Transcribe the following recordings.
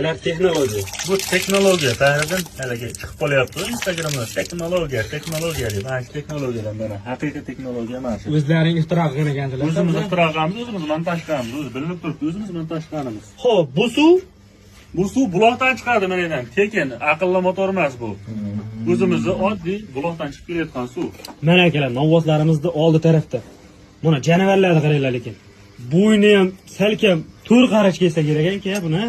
Bular texnologiya. Bu texnologiya Tahriddin haligi chiqib qolyapti Instagramda texnologiya, texnologiya deb. Mana shu texnologiyadan mana haqiqiy texnologiya mana shu. O'zlaring ixtiro qilgan ekansizlar. O'zimiz ixtiro qilamiz, o'zimiz montaj qilamiz, o'zi bilinib turibdi, o'zimiz montaj qilganimiz. Xo'p, bu suv Bu suv buloqdan chiqadi mana yerdan. Tekin, aqlli motor emas bu. O'zimizni oddiy buloqdan chiqib kelayotgan suv. Mana akalar, novvozlarimizni oldi tarafda. Mana janavarlarni qaranglar lekin. Bo'yni ham salkam 4 qarich kelsa kerak aka buni.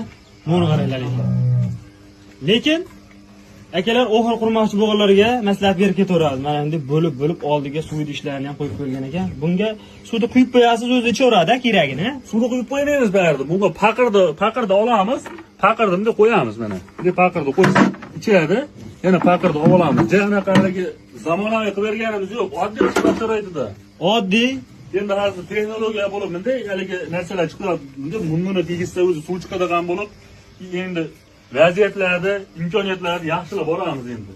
Buni qaranglar lekin. Lekin akalar o'g'il qurmoqchi bo'lganlarga maslahat berib ketaveradi. Mana endi bo'lib-bo'lib oldiga suv idishlarini ham qo'yib qo'yilgan ekan. Bunga suvni quyib qo'yasiz, o'zi ichaveradi keragini. Suvni quyib qo'ymaymiz baribir. Bunga paqirni olamiz, paqirni bunday qo'yamiz mana. Bunday paqirni qo'ysak ichadi, yana paqirni olib olamiz. Ja anaqaligi zamonaviy qilib berganimiz yo'q, oddiy qilib sharoitida. Oddiy. Endi hozir texnologiya bo'lib bunday haligi narsalar chiqyapti. Bunday mundini tegizsa o'zi suv chiqadigan bo'lib, endi vaziyatlarni, imkoniyatlarni yaxshilab boramiz endi.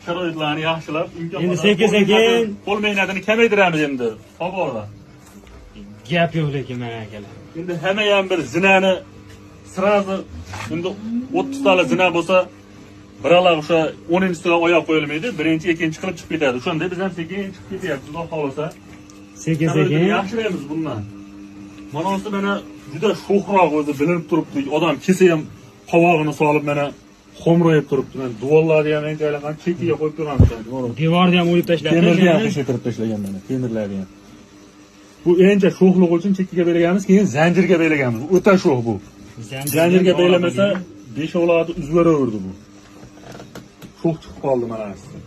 Sharoitlarni yaxshilab, imkon Endi qadar sekin-sekin qo'l mehnatini kamaytiramiz endi. Tobora. Gap yo'q lekin mana akalar. Endi hamma ham bir zinani sразу endi 30 tala zina bo'lsa, birala o'sha 10-chisiga oyoq qo'yilmaydi, birinchi, ikkinchi qilib chiqib ketadi. O'shanda biz ham sekin chiqib ketyapmiz, Xudo xohlasa. Sekin-sekin. Yaxshilaymiz bundan. Mana o'zi mana juda sho'xroq o'zi bilinib turibdi. Odam kelsa ham qovog'ini solib mana xo'mrayib turibdi. Mana devorlarni ham ancha chetiga qo'yib turamiz. Devorni ham o'yib tashlabdi. Temirni ham qiyshaytirib tashlagan mana, temirlarni ham. Bu ancha sho'xlik uchun chekkaga belaganmiz, keyin zanjirga belaganmiz. O'ta sho'x bu. Zanjirga belamasa beshovlarni uzib yuboraverdi bu. Sho'x chiqib qoldi mana asli.